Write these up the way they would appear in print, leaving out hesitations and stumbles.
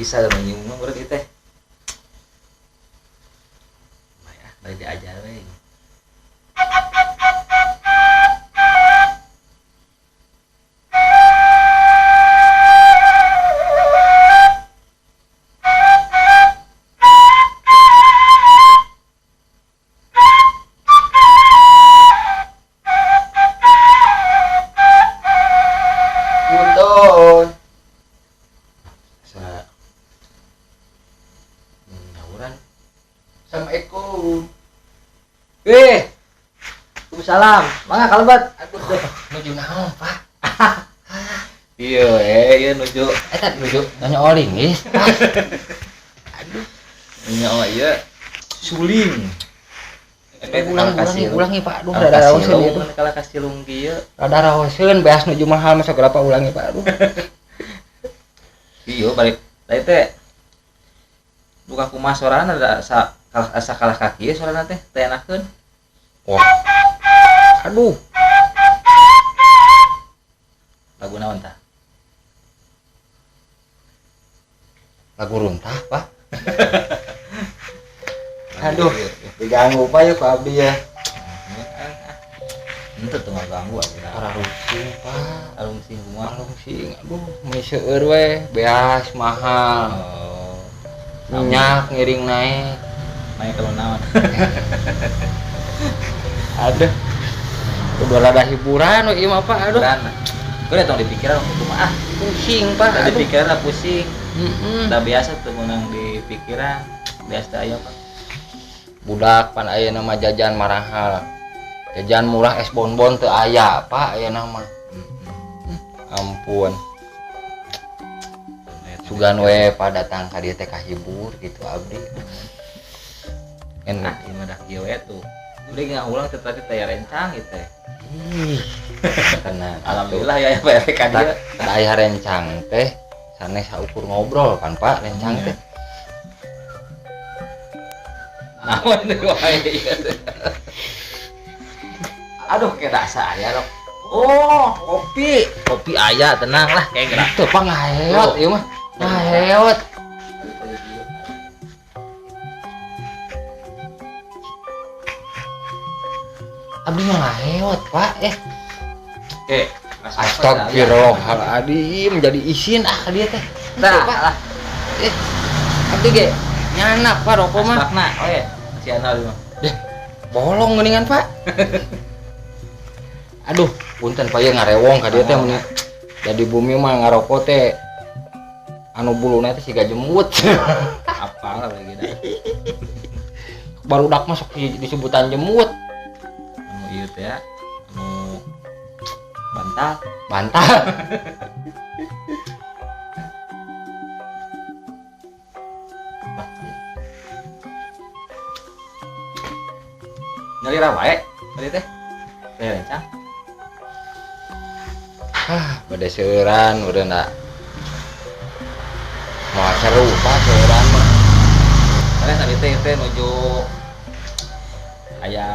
Bisa da nyium mah berarti teh. Nah, bari diajar we. Punten. Sa ngawuran. Assalamualaikum. Eh. Waalaikumsalam. Mangga kalebet. Aduh, nuju naon, Pak? Iya, ieu nuju Eta nuju nanya oling, geus. Aduh. Nya ieu suling. Ulang, ulangi, ulangi, Pak. Aduh, rada raoseun ieu. Kalau kasilung kieu. Rada raoseun beas nuju mahal masa berapa ulangi, Pak. Aduh. Iya, balik. Tadi teh buka kumaha sorana da asa asa kalah kaki sorana teh teh enakeun. Wah. Aduh. Lagu naon tah? Lagu runtah, Pak. Aduh, diganggu Pak ya Pak Abdi ya. Henteu tuh ngaganggu atuh. Ora rungsing, Pak. Rungsing kumaha? Rungsing. Aduh, meuni seueur we, beas mahal. Oh. Minyak ngiring naik. Naik kalau naon? Aduh. Udah rada hiburan we ieu mah, Pak. Aduh. Gue datang di pikiran waktu itu mah ah. Pusing, Pak. Di pikiran lah pusing. Heeh. Udah biasa tuh menang di pikiran. Biasa aya, Pak. Budak pan ayeuna mah jajan marahal. Jajan murah es bonbon teu aya, Pak, ayeuna mah. Ampun. Sugan we Pak datang ka dieu teh kahibur gitu abdi. Enak ieu mah dah kieu we tuh. Udah ngaulang teh tadi teh rencang gitu teh. Ih. Tenang. Alhamdulillah ya Pak RT ka dieu. Da aya rencang teh sanes saukur ngobrol kan Pak rencang teh. Naon deui wae ieu teh. Aduh kayak rasa aya rok. Oh, kopi. Kopi aya tenang lah kayak gerak. Teu Pak ngaheot ieu mah. Ngaheot. Abdi mah ngaheot, Pak. Oke. Astagfirullahaladzim, jadi isin ah ka dieu teh. Tah, Pak. Abdi ge nyanak Pak rokok mah. Asbakna, oe. Si Ana mah. Deh, bolong geuningan, Pak. Aduh, punten Pak ieu ngarewong ka dieu teh mun jadi bumi mah ngarokok teh anu buluna teh siga jembut. Apa lah lagi dah. Barudak mah sok disebutan jembut. Anu ieu teh ya, anu bantal. Bantal. Nyalira wae tadi teh. Teh rencang. Ah, bade seueuran udah ndak. Moal seru Pak seueuran mah. Karena tadi teh teh nuju aya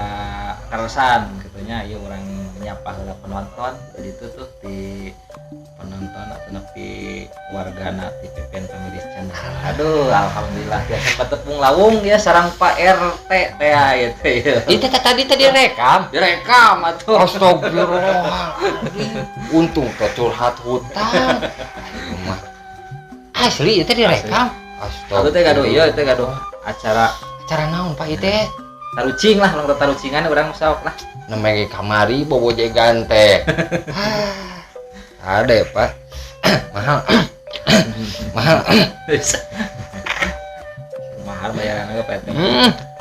karesan kitu nya ieu urang nyapa heula penonton jadi itu tuh di penonton atau nepi wargana di PPN Family Channel. Aduh, alhamdulillah ya sempat tepung lawung ya sarang Pak RT teh ya gitu ya. Itu tadi tadi direkam. Direkam atuh. Astagfirullahaladzim. Untung teh curhat hutang. Aduh mah. Asli itu direkam. Astagfirullah. Aduh teh gaduh ieu teh gaduh acara. Acara naon Pak ieu teh? Tarucing lah, urang tarucingan urang sok lah. Nembe kamari bobojegan teh. Ade Pak. Mahal. Mahal. Mahal bayaran ge Pak.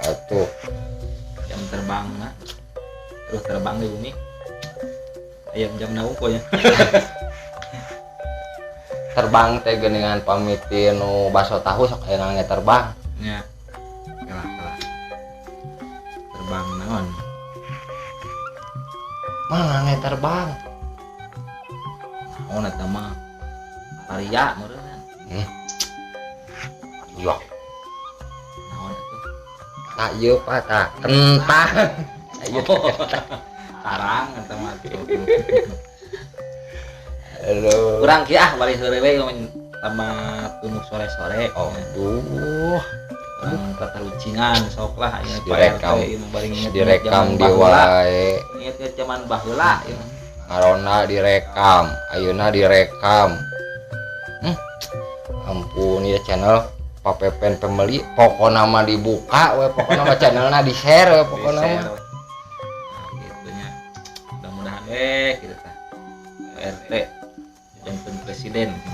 Atuh. Jam terbang mah. Terus terbang di bumi. Ayam jam naung pokoknya. Terbang teh geuningan pamitin nu baso tahu sok aya ngange terbang. Nya. Kalah-kalah. Terbang naon? Mah ngange terbang. Naon eta mah? Paria meureun. Iya. Naon atuh? Tah ieu Pak tah. Kentang. Ieu kentang. Tarang eta mah atuh. Aduh. Urang kieu ah bari heureuy we Tamat tunuk sore-sore. Aduh, urang tatarucingan sok lah aya Pak Direkam. RT ieu bari nginget direkam zaman di baheula. wae. Inget zaman baheula ieu. Ngarona direkam, ayeuna direkam. Ampun ya channel Pak Pepen Family, pokona mah dibuka we, pokona mah channelna di-share we, pokona mah. Di-share. Nah, gitu nya. Mudah-mudahan we gitu tah. Pak RT janten presiden gitu.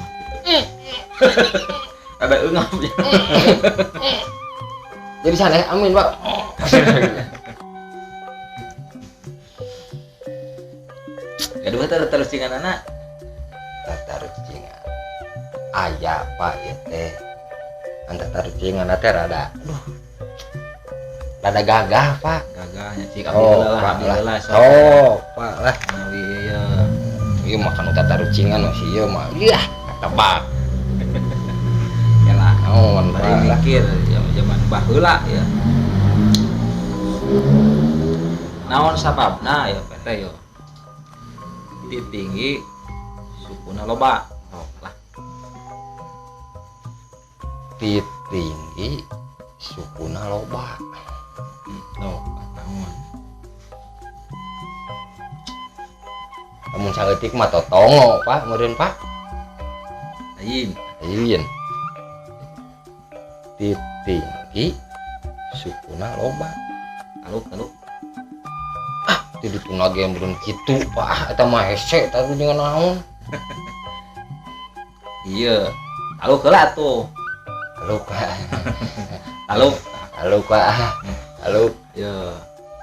Ada eungap ya. Jadi sana amin, Pak. Gaduh teh tatarucingan anak. Tatarucingan. Aya Pak ieu teh. Tatarucingan teh rada aduh. Rada gagah, Pak. Gagahnya cik abdi Oh, heula lah, Pak abdi lah. heula sok. Oh, Pak lah. Menawi ieu. Ieu mah kanu tatarucingan mah si ieu mah. Yah, tebak. Ya lah. Naon, Bari Pak lah. mikir zaman baheula ya. Naon sababna ya PT yo. Di tinggi sukuna loba. Oh lah. Di tinggi sukuna loba. No, naon. Lamun saeutik mah totongo, Pak, meureun Pak. Lain. Lain. Di tinggi sukuna loba. Taluk, taluk. Ah, di dituna ge meureun kitu, Pak. Eta mah hese eta jeung naon. Iya. Taluk heula atuh. Taluk, Pak. Taluk. Taluk, Pak. Taluk. Iya,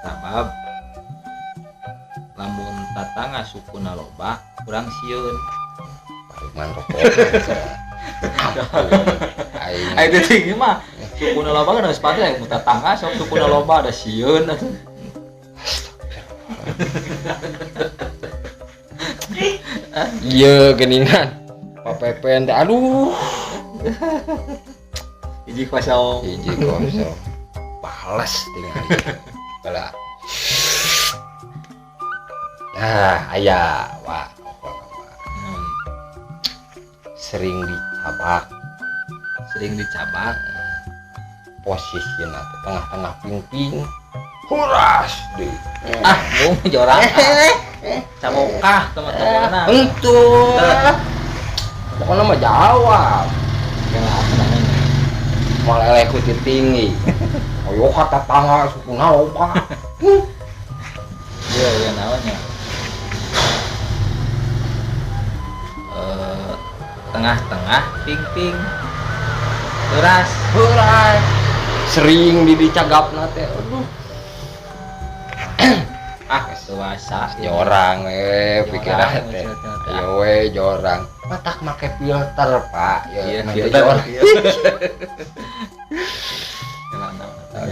sabab lamun tatangga sukuna loba kurang sieun. Paling rokok. Aing. Aing teh tinggi mah sukuna loba kan geus pasti aya tatangga sok sukuna loba ada sieun atuh. Iya geningan. Pak Pepen teh aduh. 1-0. 1-0. Balas tinggal. Bala. Nah, aya wah sering dicabak. Sering dicabak. Posisinya tengah-tengah ping-ping. Huras deh. Ah, bung jorang. Cabokah teman-teman. Entu. Pokoknya mah jawab. Kenapa namanya? Mal eleh ku tinggi. Ayo kata tangga sukuna loba. Iya, iya naonnya. Tengah-tengah ping-ping. Beras, beras. Sering di dicagapna teh. Aduh. Ah, dewasa. Jorang we pikiran teh. Ayo we jorang. Matak make filter, Pak. Ya, iya, filter. Jorang.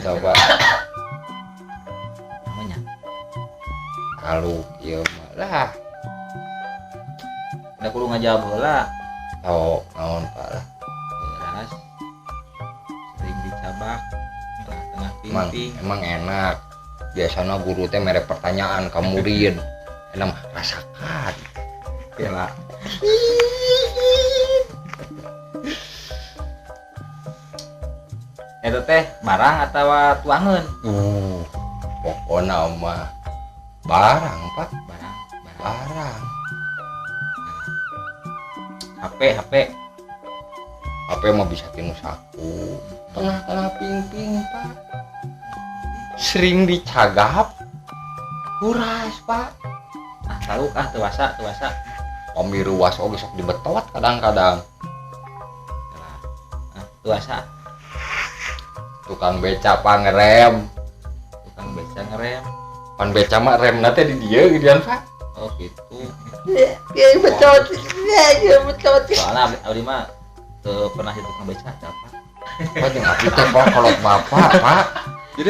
Coba. Namanya. Kalau ieu mah lah. Udah kudu ngajawab heula. Oh, naon Pak lah. Beras. Sering dicabak. Tengah-tengah ping-ping. Emang enak. Biasanya guru teh mere pertanyaan ka murid. Enak mah rasakan. Bela. Eta teh barang atawa tuangeun? Pokona mah barang, Pak. Barang, barang. HP, HP. HP mah bisa tinu saku. Tengah-tengah ping-ping, Pak. Sering dicagap. Huras, Pak. Ah, taluk ah teu wasa. Pami ruas oge sok dibetot kadang-kadang. Ah, teu wasa. Tukang beca Pak ngerem. Tukang beca ngerem. Pan beca mah remna teh di dieu gedean, Pak. Oh, gitu. Ya betot. Ya betot. Soalnya abdi mah teu pernah jadi tukang beca, Pak. Pak jeung abdi teh Pak kolot bapak, Pak. Jadi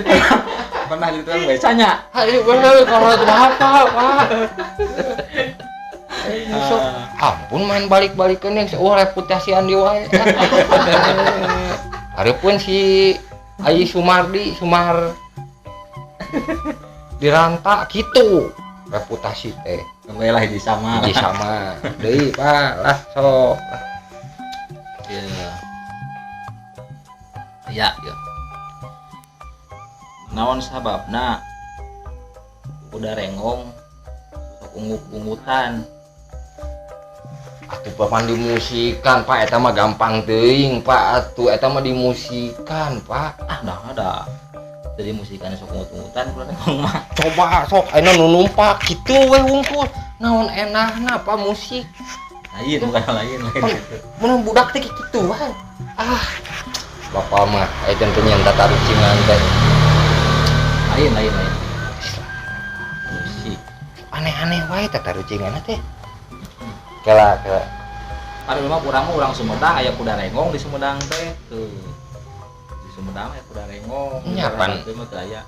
pernah jadi tukang becanya. Ayo bener kolot bapak, Pak. Sok ampun main balik-balikeun yang seueuh reputasi andi wae. Hareupeun si Ayi Sumardi, Sumar diranta gitu reputasi teh. Kembali lah hiji sama. Hiji sama. Deui Pak lah sok. Ya. Ya, ya. Naon sababna kuda renggong sok ungut-ungutan? Atuh papan dimusikan, Pak, eta mah gampang teuing, Pak. Atuh eta mah dimusikan, Pak. Ah, dah ada. Jadi musikan sok ungut-ungutan kuda renggong mah. Coba sok ayeuna nu numpak kitu we wungkul. Naon enahna Pak musik? Lain bukan lain lain gitu. Mun budak teh kikituan. Ah. Bapak mah aya teh nyen tatarucingan teh. Lain lain lain. Musik. Aneh-aneh wae tatarucinganna teh. Kela kela. Kan memang urang mah urang Sumedang aya kuda renggong di Sumedang teh tuh. Di Sumedang aya kuda renggong. Nya pan. Teu mah teu aya.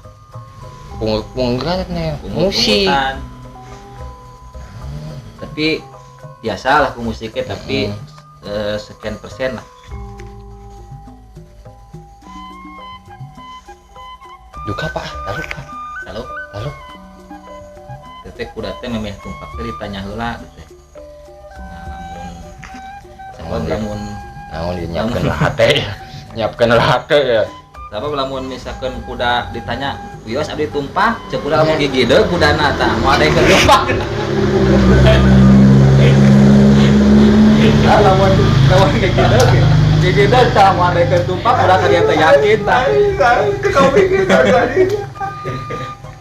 Pungut-pungut musik. Tapi biasa lah ku musiknya tapi sekian persen lah. Duka Pak, lalu Pak. Lalu lalu. Teh kuda teh memeh tumpak teh ditanya heula teh. Nah, lamun sabab lamun naon dinyiapkeun lah hate. Nyiapkeun lah hate ya. Sabab lamun misalkan kuda ditanya, "Wios abdi tumpak," cek kuda lamun gigideug kudana tah moal daekeun tumpak. Ah lamun lamun gigideug. Gigideug tah moal daekeun tumpak kuda ka dieu teh yakin tah.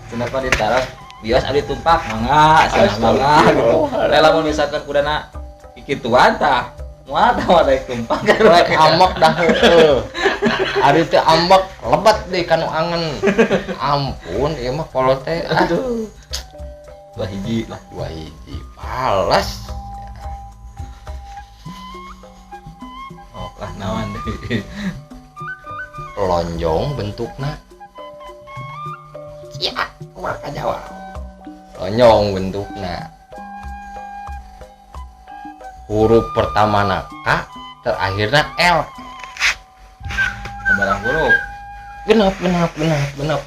Kenapa ditaros? Bios abdi tumpak mangga, cenah mangga gitu. Lah lamun misalkan kudana kikituan tah moal tah moal daek tumpak. Rek ambek dah heueuh. Ari teh ambek lebat deui kanu angen. Ampun ieu mah kolot teh. Aduh. Dua hiji lah, dua hiji. Pales. Oh, lah naon deui. Lonjong bentukna. Ya, kumaha jawab. Lonjong bentukna. Huruf pertamana K, terakhirna L. Sembarang huruf. Genap genap genap genap.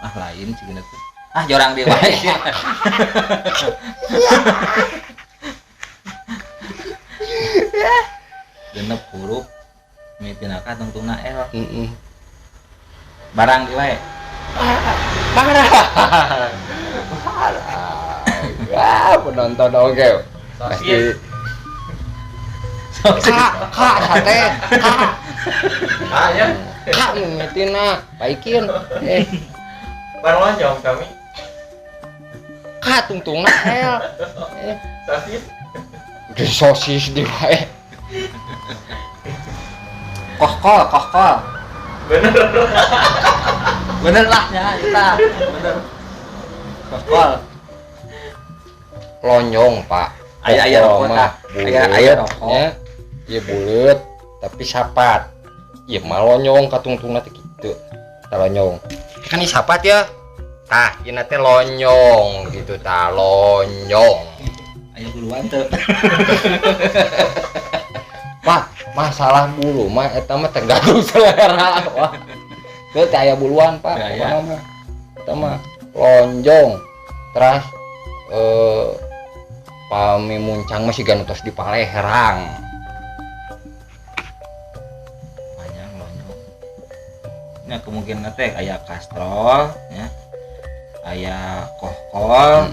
Ah lain sih genap. Ah jorang deui wae. Genep huruf mitina K tungtungna L. Heeh. Barang deui wae. Parah. Parah. Ya, penonton oke. Pasti. K, K, sate, K. K ya. K mimitina, baikin. Barang lonjong kami. K tungtungna L. Sosis. Di sosis di wae. Kohkol, kohkol. Bener. Bener lah ya, kita. Bener. Kohkol. Lonjong, Pak. Aya aya rokok tah. Aya aya rokok. Ieu buleut tapi sapat. Ieu mah lonjong katungtungna teh kitu. Tah lonjong. Kan ieu sapat ya. Tah, ieu teh lonjong gitu tah, lonjong. Aya buluan teu. Pak, masalah bulu mah eta mah tergantung selera. Wah. Teu teh aya buluan, Pak. Aya. Eta mah lonjong. Teras pami muncang mah siga nu tos di paleherang. Panjang lonjong. Nya kemungkinan teh aya kastrol nya. Aya kohkol.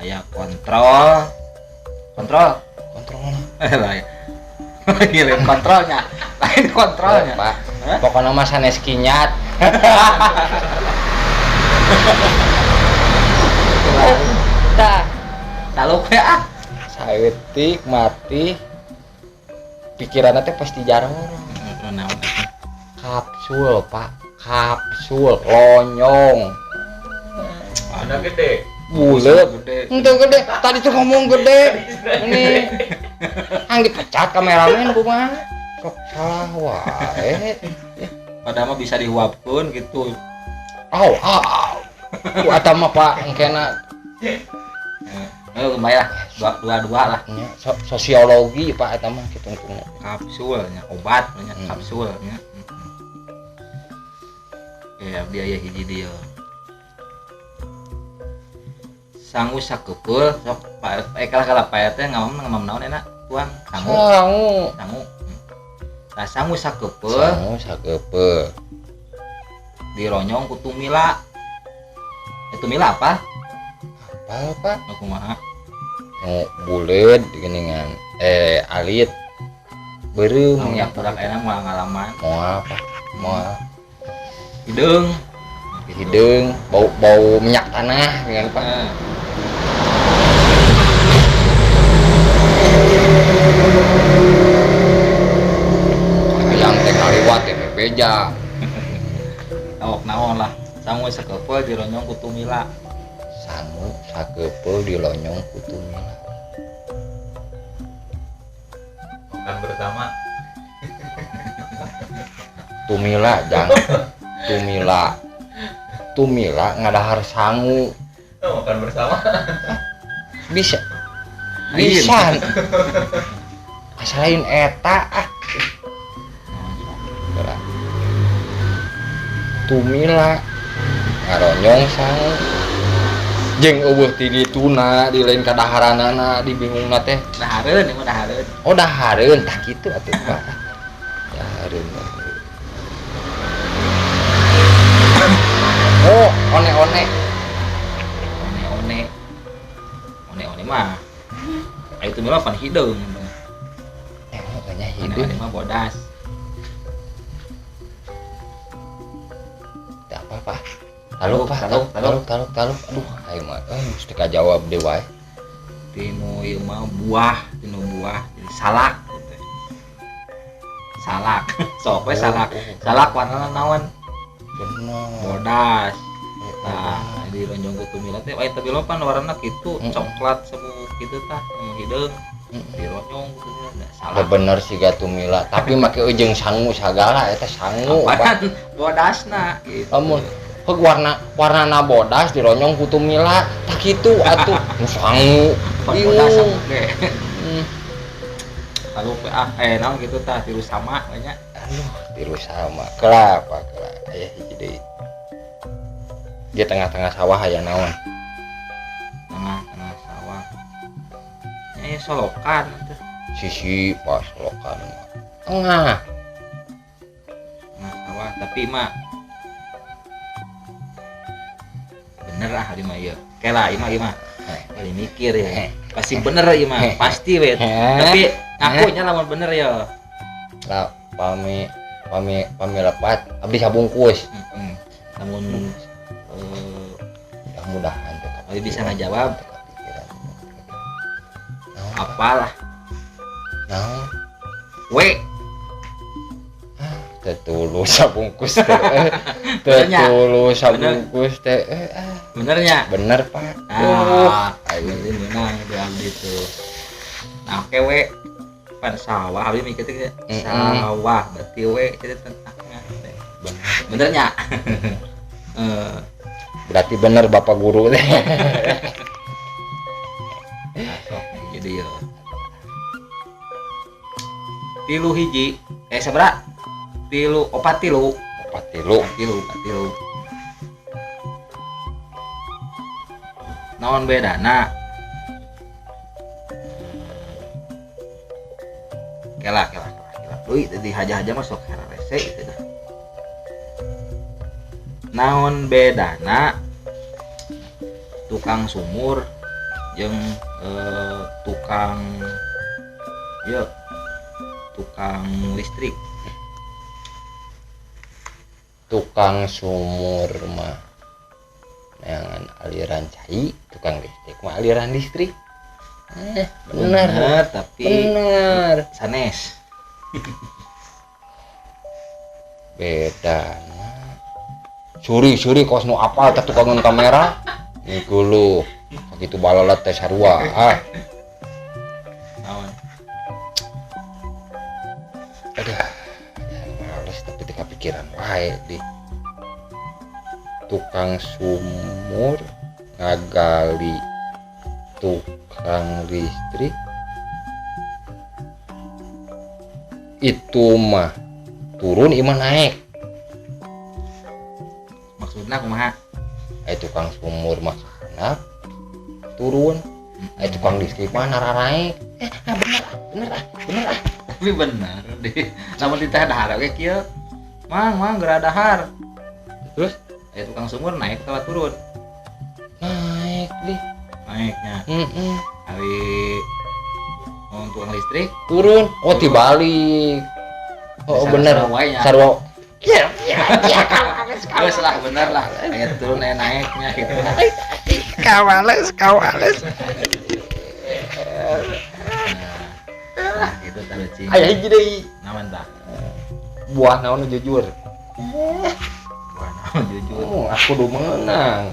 Aya kontrol. Kontrol. Kontrolna. Lain. Lain kontrolnya. Lain kontrolnya. Pak. Pokokna mah sanes kinyat. Tah. Taluk we ah. Saeutik mati. Pikiranna teh pasti jarang. Naon Kapsul, Pak. Kapsul lonyong. Ada gede. Bulet. Henteu gede. Tadi tuh ngomong gede. Ini ang dipecat kameramen kumaha? Sok salah wae. Padahal mah bisa dihuapkeun gitu. Au, au. Ku eta mah Pak engkena. Lumayan lah, dua lah. Nya, sosiologi Pak eta mah kitu tungtungna. Kapsul nya, obat nya, kapsul nya. Ya, abdi aya hiji dieu. Sangu sakepeul sok kalah Pak RT ngamam naon enak tuang sangu. Sangu. Nah, sangu sakepeul. Sangu sakepeul. Dironyong ku tumila. Tumila apa? Apa, Pak? Kumaha? Nu buleud geuningan alit. Beureum yang budak enak mah ngalaman. Moal, Pak. Moal. Hideung. Hideung, bau-bau minyak tanah dengan Pak. Hayang teh ngaliwat teh beja. Awak naon lah. Sangu sakepeul dironyong ku tumila. Sangu sakepeul dilonyong ku tumila. Makan bersama. Tumila jang. Tumila. Tumila ngadahar sangu. Oh, makan bersama. Bisa. Bisa. Asalain eta ah. Tumila ngaronyong sangu. Jeung eueuh ti dituna di lain kadaharanana di bingungna teh. Dahareun ieu mah dahareun. Oh dahareun tah kitu atuh Pak. Dahareun. Oh, one-one. One-one. One-one mah. Aya tumila pan hideung. Makanya hideung. One-one mah bodas. Teu apa-apa. Taluk, taluk, taluk, taluk. Aduh, ayo mah, mesti kajawab deh wae. Tinu ieu mah buah, tinu buah, jadi salak gitu. Salak. Sok we salak. Salak warnana naon? Bener. Bodas. Tah, di ronjong ku tumila teh aya tumila pan warna kitu, coklat sebu kitu tah, nu hideung. Di ronyong ku tumila salak. Bener siga tumila, tapi make eujeung sangu sagala eta sangu. Apaan bodasna gitu. Lamun heug warna warnana bodas dironyong ku tumila tah kitu atuh nu sangu. Bodas oge. Lalu naon kitu tah tilu sama banyak. Aduh, tilu sama. Kelapa kelapa aya hiji deui. Di tengah-tengah sawah aya naon? Tengah-tengah sawah. Aya solokan atuh. Sisi pas solokan mah. Tengah. Tengah sawah tapi mah bener ah ieu mah ieu. Kela ieu mah ieu mah. Kali mikir ya. Pasti bener ieu mah, pasti we. Tapi ngakunya lamun bener ya. Lah pami pami pami lepat abdi sabungkus. Heeh. Namun mudah-mudahan abdi bisa ngajawab. Apalah. Naon? We. Tetulus sabungkus teh. Tetulus sabungkus teh. Benernya? Bener, Pak. Ah, ayo menang di abdi tuh. Nah, oke we. Pan sawah abdi mikir teh sawah berarti we jadi tengahnya. Benernya? Berarti bener Bapak guru teh. Sok jadi ya. Tilu hiji, sabra? Tilu, opat tilu. Opat tilu, opat tilu. Naon bedana? Kela, kela, kela, kela. Duit di haja-haja mah sok rese itu dah. Naon bedana tukang sumur jeung tukang ya tukang listrik. Tukang sumur mah neangan aliran cai, tukang listrik mah aliran listrik. Bener, bener tapi bener sanes. Beda. Suri-suri kos nu apal teh tukangan kamera. Niku lu sakitu balalat teh sarua. Ah. Naon? Aduh, males tapi teu kapikiran wae di tukang sumur ngagali tukang listrik itu mah turun imah naik. Maksudna kumaha? Tukang sumur mah handap, turun. Aya tukang listrik mah nararaek. Bener ah. Tapi bener di lamun diteh dahar oge kieu. Mang geura dahar. Terus aya tukang sumur naik atawa turun? Naik deh. Naiknya. Heeh. Ari tukang listrik turun. Oh, dibalik. Oh, bener. Sarua. Iya, iya. Geus lah bener lah. Aya turun aya naiknya gitu. Kawales. Nah, itu tarucing. Aya hiji deui. Naon tah? Buah naon jujur? Buah naon jujur? Oh, aku kudu meunang.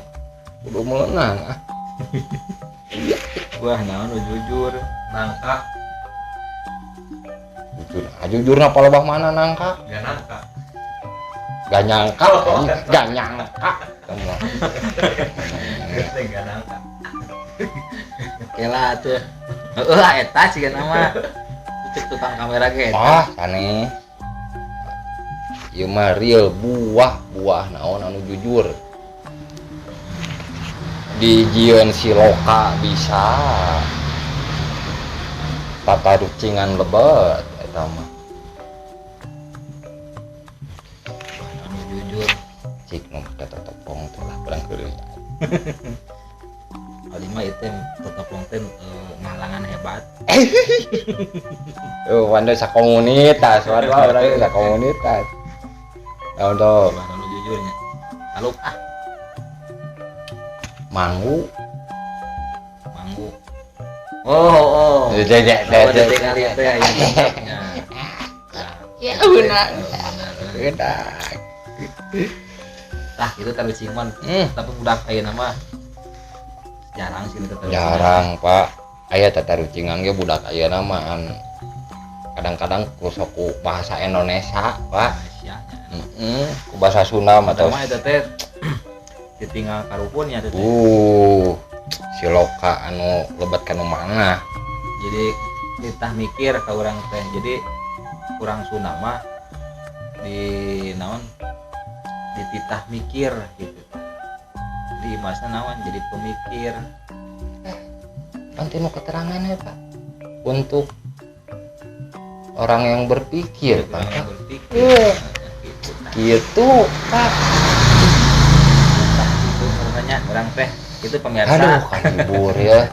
Kudu meunang ah. Buah naon jujur? Nangka. Jujur. Ah, jujurna palebah mana nangka? Gak nangka. Gak nyangka. Gak nyangka. Gak nangka. Kela tuh. Heeh, eta sih nama. Cek tukang kamera ge eta. Wah, aneh. Ieu mah real buah naon anu jujur. Dijieun siloka bisa. Tatarucingan lebet eta mah. Buah anu jujur. Cik nu make totopong teh lah urang keureuy. Kali mah itu totopong teh ngalangan hebat. Oh, wanda sakomunitas, waduh urang sakomunitas. Naon tuh? Buah anu jujurnya. Taluk ah. Manggu. Oh. Ya. Kali itu ya. Ya benar. Benar. Tah itu tarucingan. Tapi budak ayeuna mah jarang sih itu tarucingan. Jarang, Pak. Aya tatarucingan ge budak ayeuna mah kadang-kadang ku sok ku bahasa Indonesia, Pak. Heeh, ku bahasa Sunda mah tos. Mah eta teh ditinggal karuhun nya teh. Siloka anu lebet kanu mana. Jadi ditah mikir ka urang teh. Jadi urang Sunda mah di naon dititah mikir gitu. Jadi masna naon jadi pemikir. Nanti mau keterangan ya, Pak. Untuk orang yang berpikir, Pak. Orang yang berpikir. Gitu, Pak. Nah, itu namanya orang teh itu pemirsa. Aduh, kahibur ya.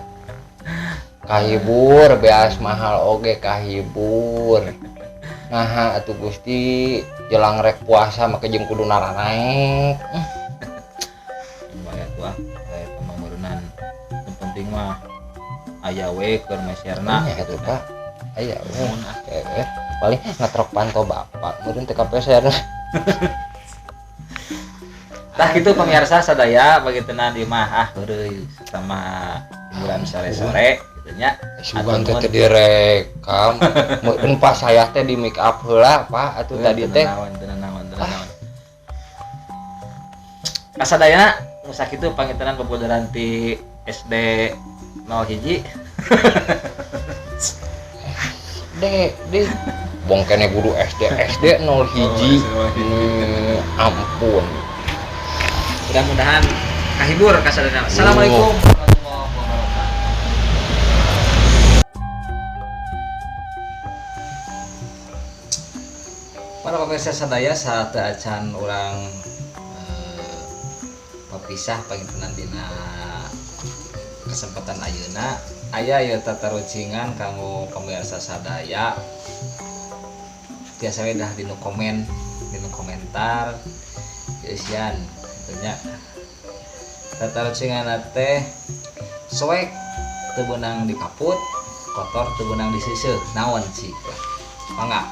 Kahibur beas mahal oge kahibur. Nah, atuh Gusti jelang rek puasa make jeung kudu naranaek. Bae atuh ah, eta mah meureunnan. Nu penting mah aya we keur meserna gitu, Pak. Aya we. Paling ngetrok panto bapak meureun teh kapeser. Tah gitu pemirsa sadaya bagitena di mah ah heureuy sama hiburan sore-sore gitu nya. Sugan teh teu direkam. Meureun pas saya teh di make up heula, Pak, atuh tadi teh. Naon. Kasadayana nu sakitu pangitenan bebodoran ti SD 01. D bongkene guru SD SD 01. Ampun. Mudah-mudahan kahibur kasadayana. Assalamualaikum warahmatullahi wabarakatuh. Para pemirsa sadaya saat acan urang papisah pangintenan dina kesempatan ayeuna aya ieu tatarucingan kanggo pemirsa sadaya. Tiasa we dah dinu komen, dinu komentar eusian kitu nya. Tatarucingan teh soek teu beunang dikaput, kotor teu beunang diseuseuh. Naon sih? Mangga.